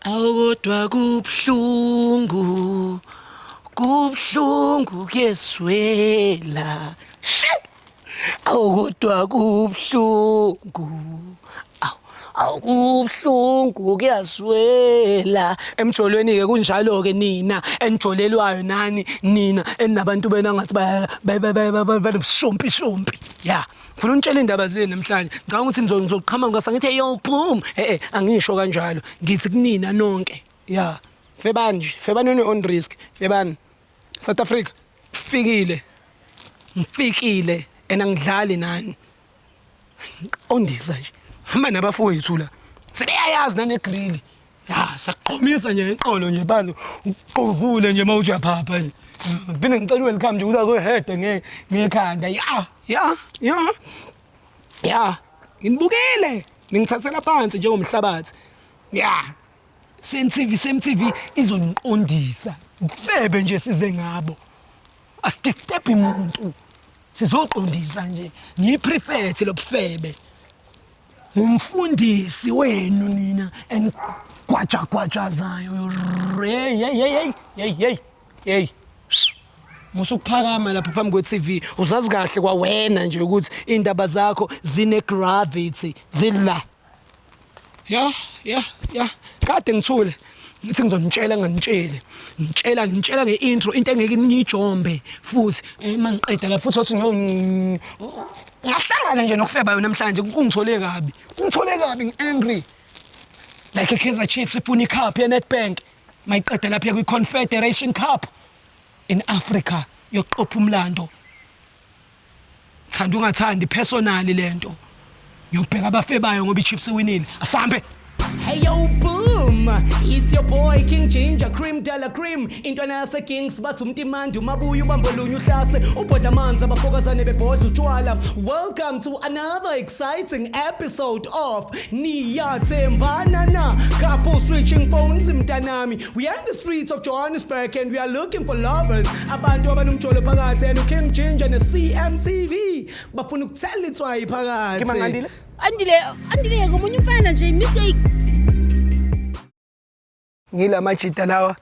Awu kodwa kubuhlungu, kubuhlungu kuyeswela. Shit! Awu kodwa kubuhlungu. Awu awu kubuhlungu kuyaswela. Emjolweni ke kunjalo ke nina enijolelwayo nani nina eninabantu bena ngathi baya shompi. Yeah. Ngifuna unitshela indaba zenu namhlanje. Ngicabanga ukuthi ngizoqhamuka ngithi yo boom. Eh eh angisho kanjalo. Ngithi kunina nonke. Yeah. Febani nje, febani on your own risk. Febani. South Africa fikile. Ngifikile and angidlali nani. Qondisa nje. Hamba nabafowethu la. Sebeyayazi nane grill. Ya, saqhomisa nje iqolo nje bani uqovule nje mawuthi uyaphapha nje. Phinde ngicela welcome nje ukuthi azohede nge ngekhanda. Ya, ya, ya. Ya, nginibukele. Ningithathela phansi njengomhlabathi. Ya. CMTV, CMTV izoniqondisa. Ufebe nje size ngabo. Asidisturb umuntu. Sizoqondisa nje. Ngiyiprefect lobufebe. Ngumfundisi wenu nina and gwaja gwajazayo. Hey hey hey hey hey hey. Musukuphakama lapha phambi kwe-TV uzazi kahle kwawena nje ukuthi indaba zakho zine gravity zila. Ya ya ya kade ngithule ngithi ngizonitshela nganitsheli ngitshela ngitshela nge-intro into engeke niyijombe futhi uma ngiqeda la futhi othi ngahlangana nje nokufeba namhlanje kungithole kabi kungithole kabi ngi-angry like i-Kaizer Chiefs ifuna i-cup ye-Nedbank mayiqeda lapha kwi-Confederation Cup in Africa yokuqopha umlando. Thanda ungathandi personally lento. Ngiyobheka abafebayo ngoba iChiefs iwinile. Asambe. Hey yo boom, it's your boy King Ginger Cream Della Cream. Intwana yase Kings bathi umtimandi umabuya ubambo lunye uhlase ubhodla amanzi abafokazane bebhodla utshwala. Welcome to another exciting episode of Niyathembana na Couple switching phones mntanami. We are in the streets of Johannesburg and we are looking for lovers. Abantu abanomjolo phakathi and King Ginger ne CMTV bafuna ukuthela itswayi phakathi. Ngimangandile. Andile, Andile ngomunye umfana nje mistake. Ngila majita lawa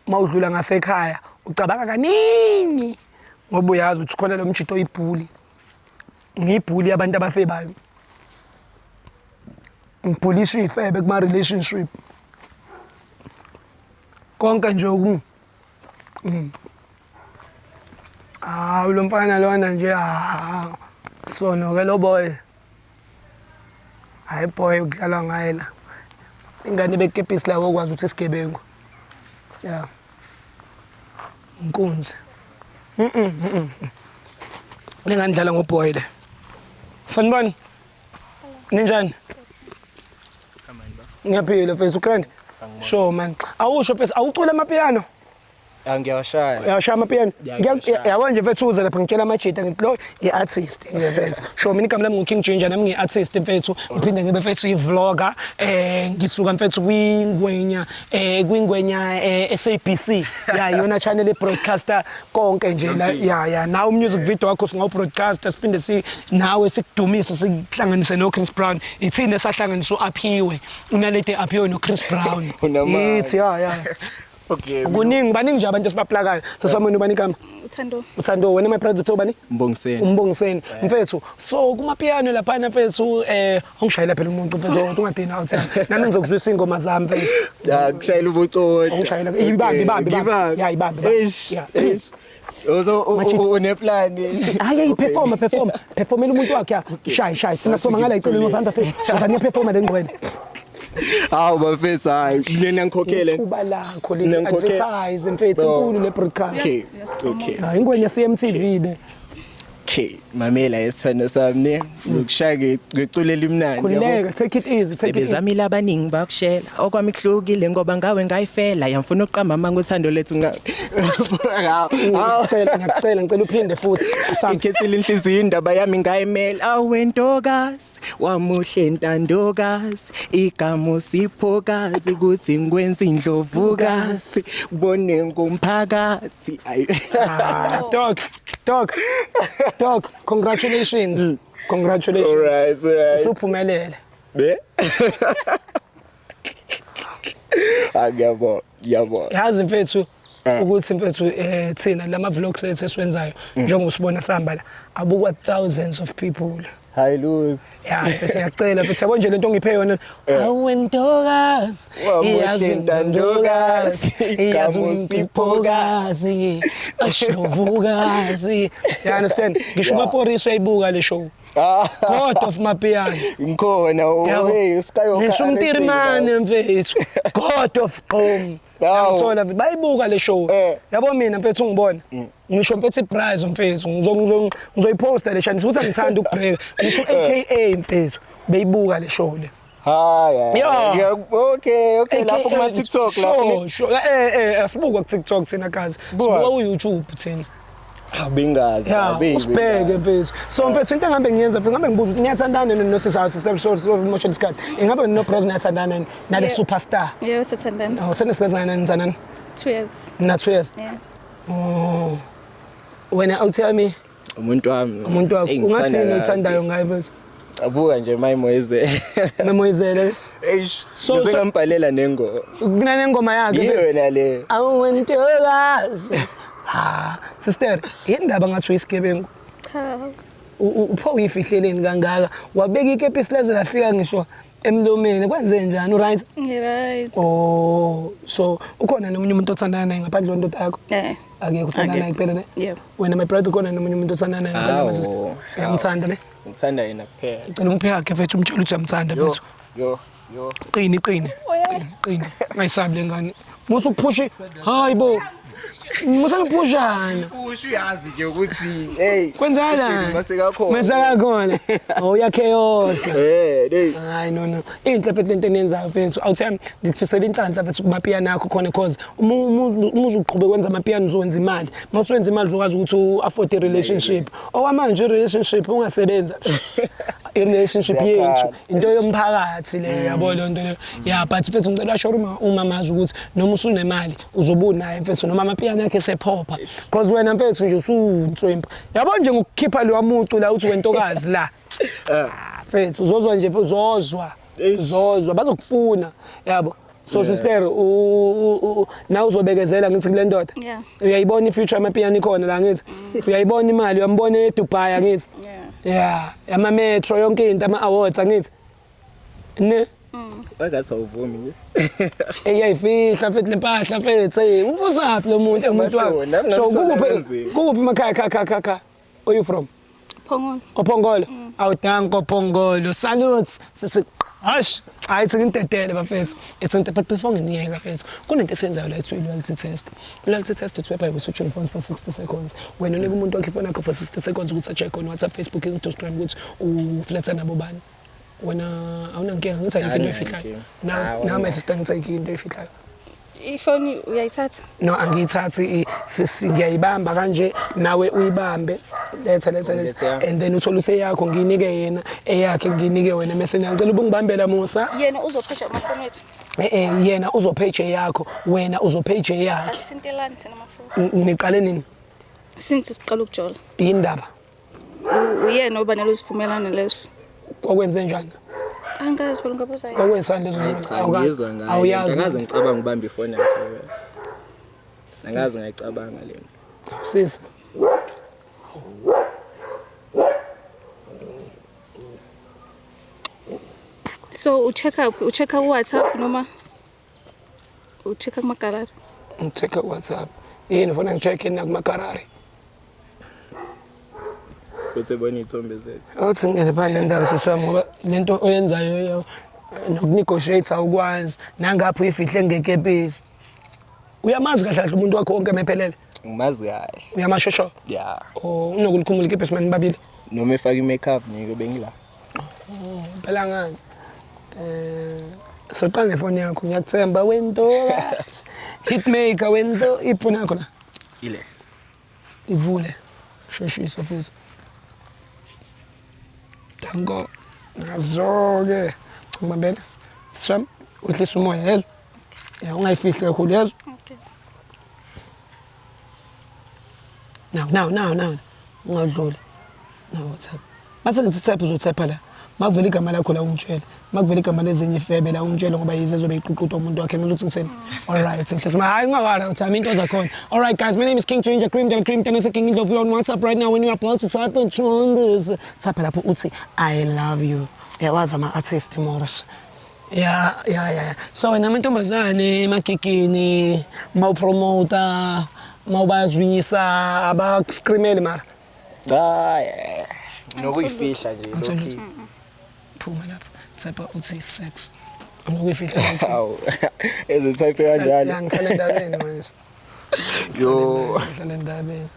mawudlula ngasekhaya ucabanga kaningi ngoba uyazi ukuthi khona lo mjito oyibhuli. Ngiyibhuli yabantu abafebayo. Ngibhulisha ifebe kuma relationship. Konke nje oku Hawu lo mfana lona nje ah sono ke lo boy. Hayi boy ukudlalwa ngaye la. Ingane bekepisi la okwazi ukuthi isigebengu. Yeah. Inkunzi. Mhm. Lengane dlala ngoboy le. Sanibona. Ninjani? Ngiyaphila mfethu ugrand. Sure man. Awusho mfethu awucula amapiano? Ngiyawashaya. Uyashaya amapiano? Ya, ngiyawashaya. Yabo nje mfethu uze lapha ngitshela amajita ngithi lo i-artist nje mfethu. Sure mina igama lami ngu-King Ginger nami ngiyi-artist mfethu. Ngiphinde ngibe mfethu i-vlogger ngisuka mfethu kwingwenya kwingwenya SABC. Ya iyona channel e-broadcaster konke nje la ya ya nawe music video wakho singawu-broadcaster siphinde si nawe sikudumise sikuhlanganise no-Chris Brown. Ithini esahlanganisa u-Aphiwe unalete Aphiwe no-Chris Brown. Unamanga. Ithi ya ya. Okay. Kuningi baningi nje abantu esibaplakayo. Saswamona ubani igama? Uthando. Uthando wena my brother uthe ubani? Mbongiseni. Umbongiseni. Mfethu, so kumapiano laphana mfethu ungishayela phela umuntu mfethu ungadina awuthi. Nami ngizokuzwisa ingoma zami mfethu. Ya kushayela ubucoci. Ungishayela ibambe ibambe ibambe. Ya ibambe. ibambe. Eish. Ya. Eish. Uzo uneplan. Hayi perform perform. Performela umuntu wakhe ya. Shayi shayi. Sina soma ngala iceleni ngozandla mfethu. Ngozandla performa lengqwele. Hawu bafethu hayi mina ngikhokhele. Ithuba lakho le Mina ngikhokhele. advertise mfethu inkulu le broadcast. Okay. Okay. Ya ingwenya CMTV le. Okay, mamela esithando sami ne. Ngokushaya ngeculo elimnandi. Khululeka, take it easy, take it easy. Sebezamile abaningi bakushela okwami kuhlukile ngoba ngawe ngayifela yamfuna ukuqamba amanga uthando lethu nga Hawu. Ngicela ngiyakucela ngicela uphinde futhi. Sami. Ikhethile inhliziyo indaba yami ngayimela awe ntokazi wamuhle ntandokazi igama usiphokazi ukuthi ngikwenza indlovukazi bone ngumphakathi ayi. Ah, dog, dog, dog, congratulations. Congratulations. Alright, alright. Usuphumelele. Be. Ah, ngiyabonga, ngiyabonga. Yazi mfethu ukuthi mfethu thina lama vlogs ethu esiwenzayo njengoba usibona sihamba la abukwa thousands of people. Hayi lose. Ya mfethu ngiyacela mfethu yabo nje lento ongiphe yona. Awentokazi. Wamuhle Iyazi ntandokazi, Iyazi igama usiphokazi. Ashlovukazi. You understand? Ngisho Yeah. uMaporisa uyayibuka le show. Ah. God of Mapiano. Ngikhona, Yabo. hey, Skywalker. Ngisho umtirimane mfethu. God of Gqom. Hawu. Ngithola mfethu bayibuka le show. Yabo mina mfethu ungibona. Ngisho mfethu iprize mfethu ngizoyiposta le shani ukuthi angithanda ukubreaka. Ngisho AKA mfethu beyibuka le show le. Hayi. Yeah. Okay, okay, lapho kuma TikTok lapho. Sure, sure. Asibuka ku TikTok thina guys. Buka. Sibuka ku YouTube thina. Ah, bengazi. Ya, usibheke mfethu. So mfethu into engabe ngiyenza mfethu ngabe ngibuza ukuthi niyathandana nini nosisi system so so motion isikhathi. Ingabe no brother niyathandana nini nale Yeah. superstar. Yebo sithandana. Oh, senesikhathi nani nithandana? 2 years. Na 2 years. Yeah. Oh. Wena awuthami Umuntu wami. umuntu wakho Eyi, ngithanda ungathini kabi. uthandayo ngaye mfethu? Abuka nje mayimoyizele. Memoyizele. Eish. So- Ngambhalela nengo. Kunanengoma yakhe. Yiyo yona le. Awentokazi. Ha, sister, indaba ngathi uyisigebengu. Cha. Upho uyifihleleni kangaka? Wabeka ikepisi laze lafika ngisho emlomeni. Kwenze njani? Right? Right. Oh, so ukhona nomunye umuntu othandana naye ngaphandle kwendoda yakho? Eh. Akekho uthandana naye kuphela ne? Yebo. Wena my brother ukhona nomunye umuntu othandana naye ngaphandle Awu, my sister? Uyamthanda ne? Ngithanda yena kuphela. Cela umuphe yakhe mfethu umtshele ukuthi uyamthanda Yo, mfethu. yo, yo. Qini qini. Qini. Ungayisabi le ngane. Musa ukuphusha. Hayi bo. Musa ukuphushana. Usho uyazi nje ukuthi hey. Kwenzakalani? Masekakhona. Masekakhona. Oh uyachaos. Eh, hey. Hayi no no. Inhle mfethu lento eniyenzayo mfethu. Awuthemba ngikufisela inhlanhla mfethu kumapiyano akho khona cause uma uzoqhubeka wenza amapiyano uzowenza imali. Uma usuwenza imali uzokwazi ukuthi u-afford i-relationship. Okwamanje i-relationship ungasebenza. I-relationship yethu into yomphakathi leyo yabo leyo nto leyo. Yeah but mfethu ngicela usho umamazi ukuthi noma usunemali uzobe unaye mfethu noma amapiyano akhe esephopha. Cause wena mfethu nje usunswempu. Yabo nje ngokukhipha lo mucu la uthi wentokazi la. Mfethu uzozwa nje uzozwa uzozwa bazokufuna yabo. So sister na uzobekezela ngithi kule ndoda. Yeah. Uyayibona i-future amapiyano ikhona la ngithi. Uyayibona imali uyambona eDubai angithi. Yeah. Yeah, ama metro yonke into ama awards angithi. Ne? Wangathi awuvumi nje. Eyayifihla mfethu lempahla mfethu. Hey, ubuzaphi lo muntu umuntu wakho? Nami So ngamthola kukuphi kanzima. kukuphi emakhaya kha kha kha kha? Where you from? Phongolo. Ophongolo. Awudanko Phongolo. Salute. Sisi Hash, hayi thi ngidedele bafethu. It's into but before nginiyeka bafethu. Kunento esiyenzayo la ethu loyalty test. Loyalty test it's whereby we switch on phones for 60 seconds. Wena unika umuntu wakho ifoni yakho for 60 seconds ukuthi acheck on WhatsApp, Facebook, Instagram ukuthi ufletha nabo bani. Wena awunankinga ngithi ayikho into oyifihlayo. Na na my sister ngithi ayikho into oyifihlayo. Ifoni uyayithatha? No angiyithathi ngiyayibamba kanje nawe uyibambe letha letha letha and then uthole ukuthi eyakho ngiyinike yena eyakhe ngiyinike wena mase ngicela ubungibambela Musa. Yena uzophesha amafoni ethu. Yena uzopage yakho wena uzopage eyakhe. Asithintelani thina amafoni. Niqale nini? Since siqala ukujola. Yindaba? Uyena obanele usivumelana leso. Kwakwenze njani? Angazi phela ungabuza yena. Kwakwenzani lezo zinto? Awuyizwa ngayo. Awuyazi. Angaze ngicabanga ubamba ifoni yakhe wena. Angaze ngayicabanga le nto. Sisi. So ucheck up, ucheck ku WhatsApp noma ucheck kumagalari? Ngicheck WhatsApp. Yini ufuna ngicheck na kumagalari? Futhi ebona iy'thombe zethu. Awuthi ngene phandle nendawo sisami ngoba lento oyenzayo nokunegotiate awukwazi nangapho uyifihle ngekepisi. Uyamazi kahle kahle umuntu wakho wonke mephelele? Ngimazi kahle. Uyamashosho? Yeah. Oh unokulikhumula ikepisi mani babili? Noma efaka i-makeup nike bengila. Oh phela ngazi. So qala ngefoni yakho ngiyakuthemba wento. Hitmaker wento ifoni yakho la. Ile. Ivule. Sheshisa futhi. Tango nazo-ke ngibambela siswami wehlisa umoya yezwa ya ungayifihli kakhulu yezwa. Okay. Now now now now ungadluli. Now WhatsApp. Mase ngithi type uzotype la. Makuvela igama lakho la ungitshele. Makuvela igama lezinye ifebe la ungitshele ngoba yize ezobe iququta umuntu wakhe ngizothi ngitheni. All right, ngihlezi ma hayi ungawara uthi into zakhona. All right guys, my name is King Ginger Cream Del Cream Del King Ndlovu on WhatsApp right now when you are about to type the trenders. Type lapho uthi I love you. Uyawazi ama artist Morris. Ya ya ya. So wena amantombazane emagigini mawupromota mawubazwisa abakuscreameli mara. Cha nokuyifihla nje lokhu. Phuma lapho. Type uthi sex. Unokuyifihla. Hawu. Ezotype kanjalo. Ya ngihlala endabeni manje. Yo. Ngihlala endabeni.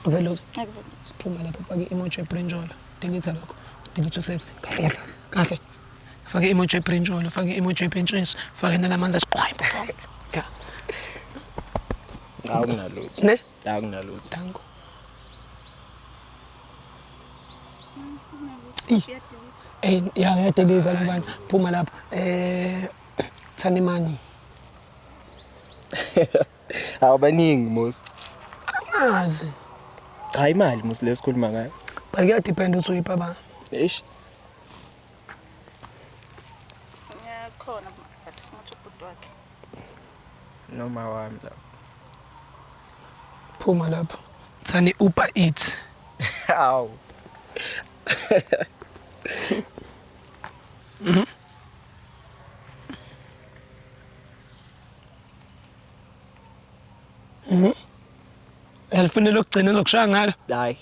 Vele phuma lapho fake i-emoji ebrinjolo. Delete lokho. Delete usex. Kahle kahle kahle. Fake i-emoji ebrinjolo, fake i-emoji ebhentshisi, fake nalamanzi asiqwayi. Yeah. Akunalutho. Ne? Akunalutho. Danko. Eh ya yadeleza labantu. Phuma lapho. Eh thanda imali. Hawu baningi mos. Azi. Cha imali mos lesikhuluma ngayo. But kuya depend ukuthi uyipha ba. Eish. Khona but ngathi ubhuti wakhe. Noma wami lapho. Phuma lapho. Thani Uber Eats. Hawu. Yalifunela ukugcina ezokushaya ngalo. Hayi.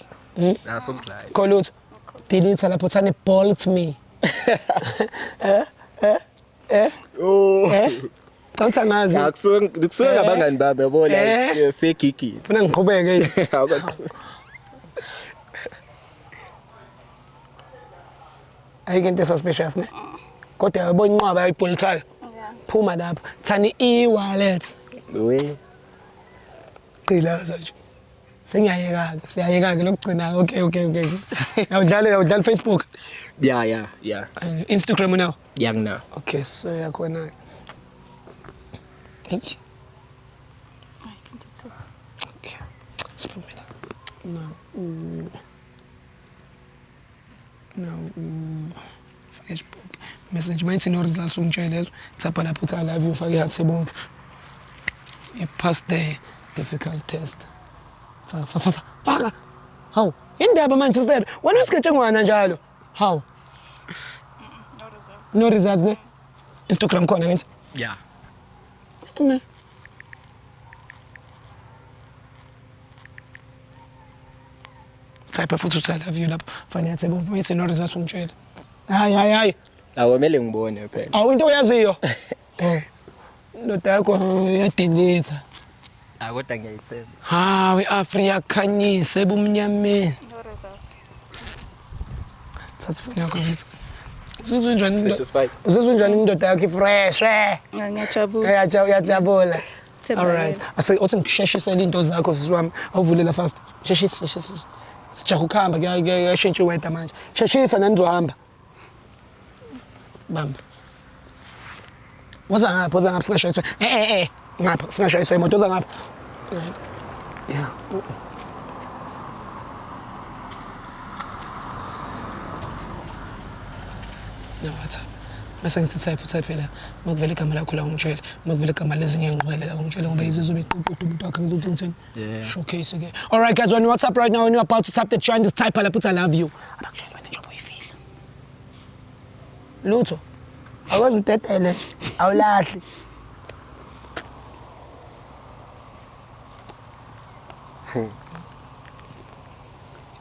Naso kudlala. Kholutho. Delete lapho thani bolt me. Oh. Cha uthi angazi. Ya kusuke kusuke ngabangani bami yabo la segigini. Funa ngiqhubeke. Ayikho into suspicious ne. Kodwa yabo inqwaba yayiboltayo. Phuma lapho. Thani e-wallet. We. Gqilaza nje. Sengiyayeka ke, siyayeka ke lokugcina. Okay, okay, okay. Awudlala awudlala Facebook. Yeah, yeah, yeah. Instagram now. Yeah ngina. Okay, so yakhona. Eish. I can do too. Okay. Siphumela. Now, now Facebook message mayithi no results ungitshele thapha lapho uthi I love you fake iheart ebomvu. You passed the difficult test. Faka faka faka. Faka. Hawu, indaba manje sisele. Wena usigetshengwana njalo. Hawu. No results ne? Instagram khona ngithi. Yeah. Ne. Type futhi uthi I love you lapho. Fanele yathi ebomvu mayithi no results ungitshele. Hayi hayi hayi. Akumele ngibone phela. Awu into oyaziyo. Eh. Ndoda yakho iyadelete. Ah kodwa ngiyayithemba. Hawu iAfrika khanyise ebumnyameni. No result. Thatha ifoni yakho mfethu. Uzizwa njani? Satisfied. Uzizwa njani indoda yakho ifresh? Eh. Ngiyajabula. Uyajabula. Themba All right. Ase othi ngisheshisele into zakho sisi wami. Awuvulela fast. Sheshisa sheshisa. Sijaha ukuhamba kuyashintsha iweather manje. Sheshisa nani nizohamba. Bamba. Woza ngapha, woza ngapha singashayiswa. Eh eh eh. Ngapha singashayiswa imoto woza ngapha. Yeah. No WhatsApp. Bese ngithi type type la. Makuvela igama lakho la ungitshele. Makuvela igama lezinye ingqwele la ungitshele ngoba yizo beququda umuntu wakhe ngizothi ngithini. Yeah. Showcase ke. All right guys, when WhatsApp right now when you're about to type the join this type la put I love you. Abakutshela wena njengoba uyifihla. Lutho. Akwazi udedele. Awulahli.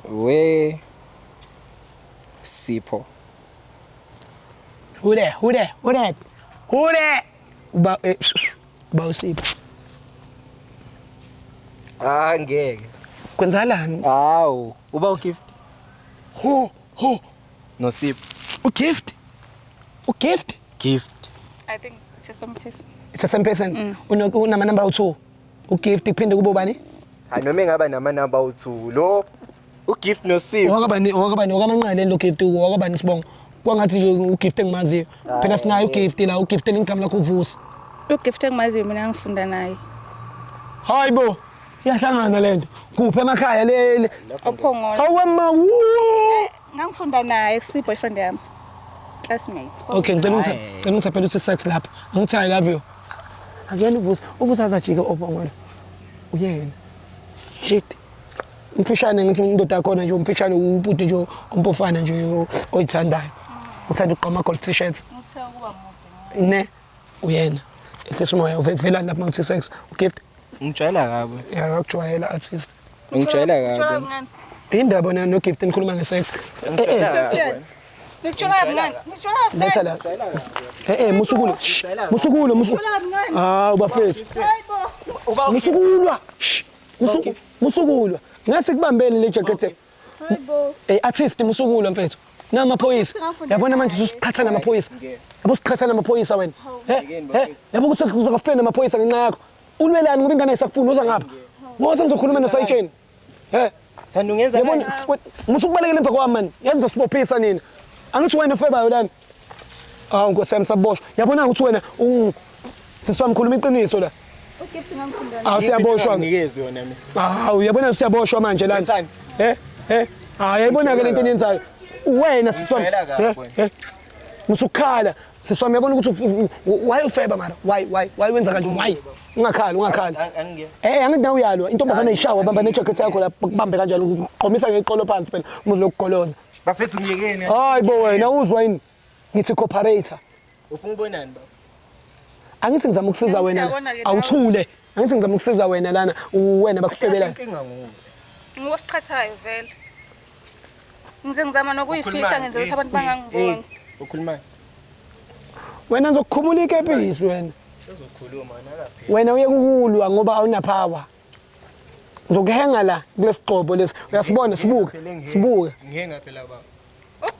We. Sipho. Who that? Who that? Who that? Who that? Uba uba usipho. Ah ngeke. Kwenzalani? Hawu, uba ugift. Ho ho. No Sipho. Ugift? Ugift? Gift. I think it's the same person. It's the same person. Unama number u2. Ugift kuphinde kube ubani? Hayi noma engaba nama number u2 lo ugift no Sipho. Wakabani wakabani wakamanqane lo gift wakabani sibongo. Kwangathi nje ugift engimaziyo. Phela sinayo ugift la ugift eligama lakho uvusi. Ugift engimaziyo mina ngifunda naye. Hayibo. Iyahlangana lento. Kuphi emakhaya le? Ophongolo. Hawe ma. Ngangifunda naye kusi boyfriend yami. Classmates. Okay, ngicela ungithi ngicela ungithaphele uthi sex lapha. Angithi I love you. Akuyena uvusa, uvusa azajike ophongolo. Uyena. Shit. Umfishane ngithi indoda yakhona nje umfishane ubhuti nje ompofana nje oyithandayo. Uthanda ukugqoka ama golf t-shirts. Ngithe ukuba mude. Ne uyena. Ehlisa umoya uvelani lapha mawuthi sex. Ugift. Ngijwayela kabi. Ya ngakujwayela artist. Ngijwayela Ngitshela kabi. kancane. Indaba wena no gift nikhuluma nge-sex. Sex yani. Ngitshela kancane. Ngitshela Letha kancane. la. Eh eh musukulo. Shh, Musukulo musu. Ah ubafethu. Hayibo. Musukulwa. Shh, Musuku musukulwa. Ngase kubambele le jacket. Hayibo. Eh artist musukulwa mfethu. Namaphoyisa. Yabona manje ususiqhatha namaphoyisa. Yabo siqhatha namaphoyisa wena. Eh eh yabo ukuthi uzokufena namaphoyisa ngenxa yakho. Ulwelani ngoba ingane ayisakufuni uza ngapha. Woza ngizokhuluma noSayitsheni. Eh Thanda ungenza Yabona musukubalekela emva kwami mani. Yazi ngizosibophisa nina. Angithi wena ofebayo lana. Hawu Nkosi yami saboshwa. Yabona ukuthi wena sisi wami khuluma iqiniso la. Ugift ngangifunda naye. Hawu siyaboshwa. Nginikeze yona mina. Hawu yabona siyaboshwa manje lana. Wenzani? Eh eh hayi yayibona ke lento eniyenzayo. Wena sisi wami. Ngijwayela kabi Eh, wena. eh. Musukhala. Sisi wami yabona ukuthi why ufeba mara? Why wenza kanje? Why? Ungakhali ungakhali. Angeke. Eh angithi nawe uyalwa intombazane ishawa bamba nejacket yakho lapha bakubambe kanjalo uqhomisa ngeqolo phansi phela umuzi lokugoloza. Bafethu ngiyekeni. Hayi bo wena uzwa yini? Ngithi cooperator. Ufuna ukubonani baba? Angithi ngizama ukusiza Angithi wena. la. uyabona ke nawe. Awuthule. Angithi ngizama ukusiza wena lana wena bakufebela. Inkinga nguwe. Ngosiqhathayo vele. Ngize ngizama nokuyifihla ngenzela ukuthi abantu bangangiboni. Ukhuluma. Wena ngizokukhumula ikepisi wena. Sizokhuluma wena kaphela. Wena uye kukulwa ngoba awuna power. Ngizokuhenga la kulesigqobo lesi. Uyasibona sibuke. Sibuke. Ngihenga phela baba.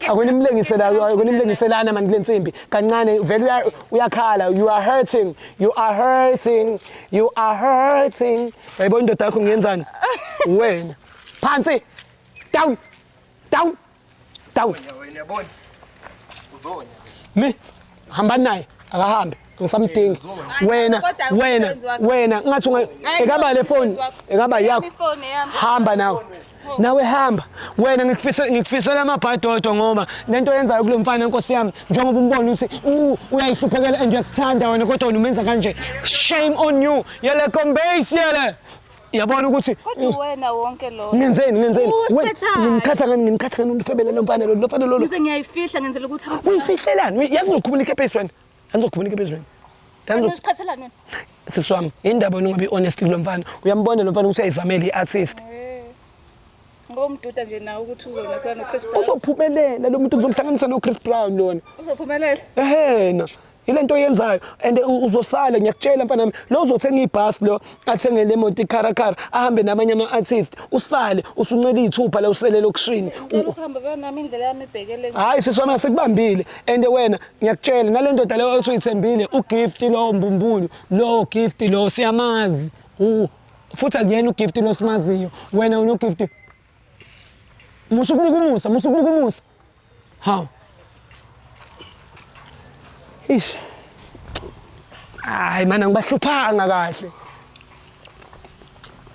Akunimlengisela akunimlengiselana mani kulensimbi kancane vele uyakhala you are hurting you are hurting you are hurting yayibona indoda yakho ngiyenzani wena phansi down down down Wena uyabona. Uzonya. mi hambani naye akahambe ngisamdingi wena wena wena ngathi unga ekaba le phone ekaba yakho Ifoni yami. hamba nawe nawe hamba wena ngikufisela ngikufisela amabhadodwa ngoba lento oyenzayo kulo mfana nkosi yami njengoba umbona ukuthi uyayihluphekela and uyakuthanda wena kodwa wena umenza kanje shame on you yele kombase yele yabona ukuthi Kodwa wena wonke lo. ngenzeni ngenzeni Usiqhathayo. ngimkhatha ngani ngimkhatha ngani ufebele lo mfana lo lo mfana lo Ngize ngiyayifihla ngenzela ukuthi abantu uyifihlelani yazi ngizokhumula ikepesi wena yazi ngizokhumula ikepesi wena yazi ngizo- Usiqhathelani wena? sisi wami indaba wena ungabi honest kulo mfana uyambona lo mfana ukuthi uyayizamela i-artist Ngoba umduda nje nawe ukuthi uzonakela noChris Brown. uzophumelela lo muntu kuzomhlanganisa no-Chris Brown lona Uzophumelela. ehena ile nto oyenzayo and uzosala ngiyakutshela mfana wami lo uzothenga ibhasi lo athenge le moto ikharakara ahambe namanye ama-artist usale usuncela iy'thupha la usele elokishini Ngicela ukuhamba vele nami indlela yami ibhekele. Hayi sisi wami asikubambile and wena ngiyakutshela nale ndoda leyo othi uyithembile ugift lo mbumbulu lo gift lo siyamazi futhi akuyena ugift lo simaziyo wena unogift musa ukubuka umusa musa ukubuka umusa hawu ish hayi mana ngibahluphanga kahle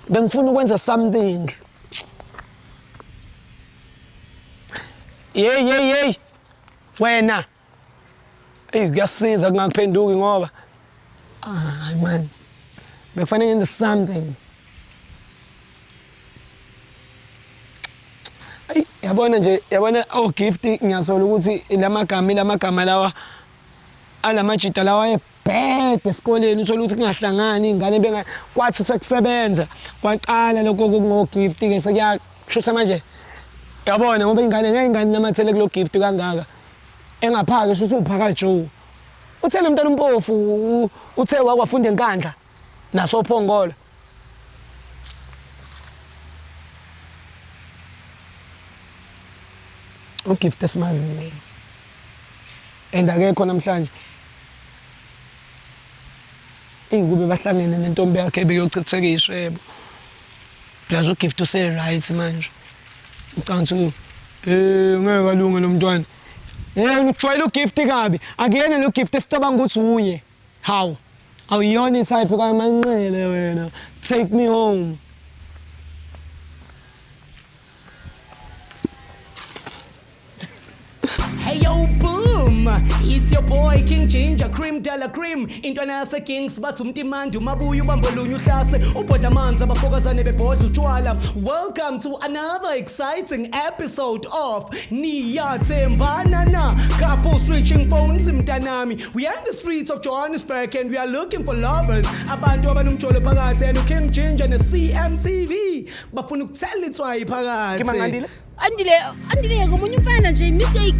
bengifuna ukwenza something Hey hey hey wena eyi kuyasiza kungakuphenduki ngoba hayi man bekufanele ngenze something ayi yabona nje yabona oh gift ngiyasola ukuthi lamagama lamagama lawa alamajita lawa ayebhede esikoleni uthola ukuthi kungahlangani iy'ngane benga kwathi sekusebenza kwaqala lokho kungo-gift ke sekuyashutha manje yabona ngoba ingane ngeke ingane inamathele kulo gift kangaka engaphaki shuthi uphaka Joe uthe lo mntana umpofu uthe wakwafunda enkandla nasophongolo ugift esimaziyo and akekho namhlanje Ikube bahlangene nentombi yakhe beyochitheka ishebo plus ugift use right manje ucansi ukuthi eh ngeke alunge lo mntwana eh ujwayele ugift kabi akuyena lo gift esicabanga ukuthi uye hawu awuyona itype kamanqele wena take me home. It's your boy King Ginger Cream Della Cream. Intwana yase Kings bathi umtimandi umabuya ubambolunye uhlase ubhodla amanzi abafokazane bebhodla utshwala. Welcome to another exciting episode of Niyathembana Na. Couple switching phones mntanami. We are in the streets of Johannesburg and we are looking for lovers. Abantu abanomjolo phakathi and uKing Ginger ne CMTV bafuna ukuthela itswayi phakathi. Ngimangandile? Andile, Andile ngomunye umfana nje mistake.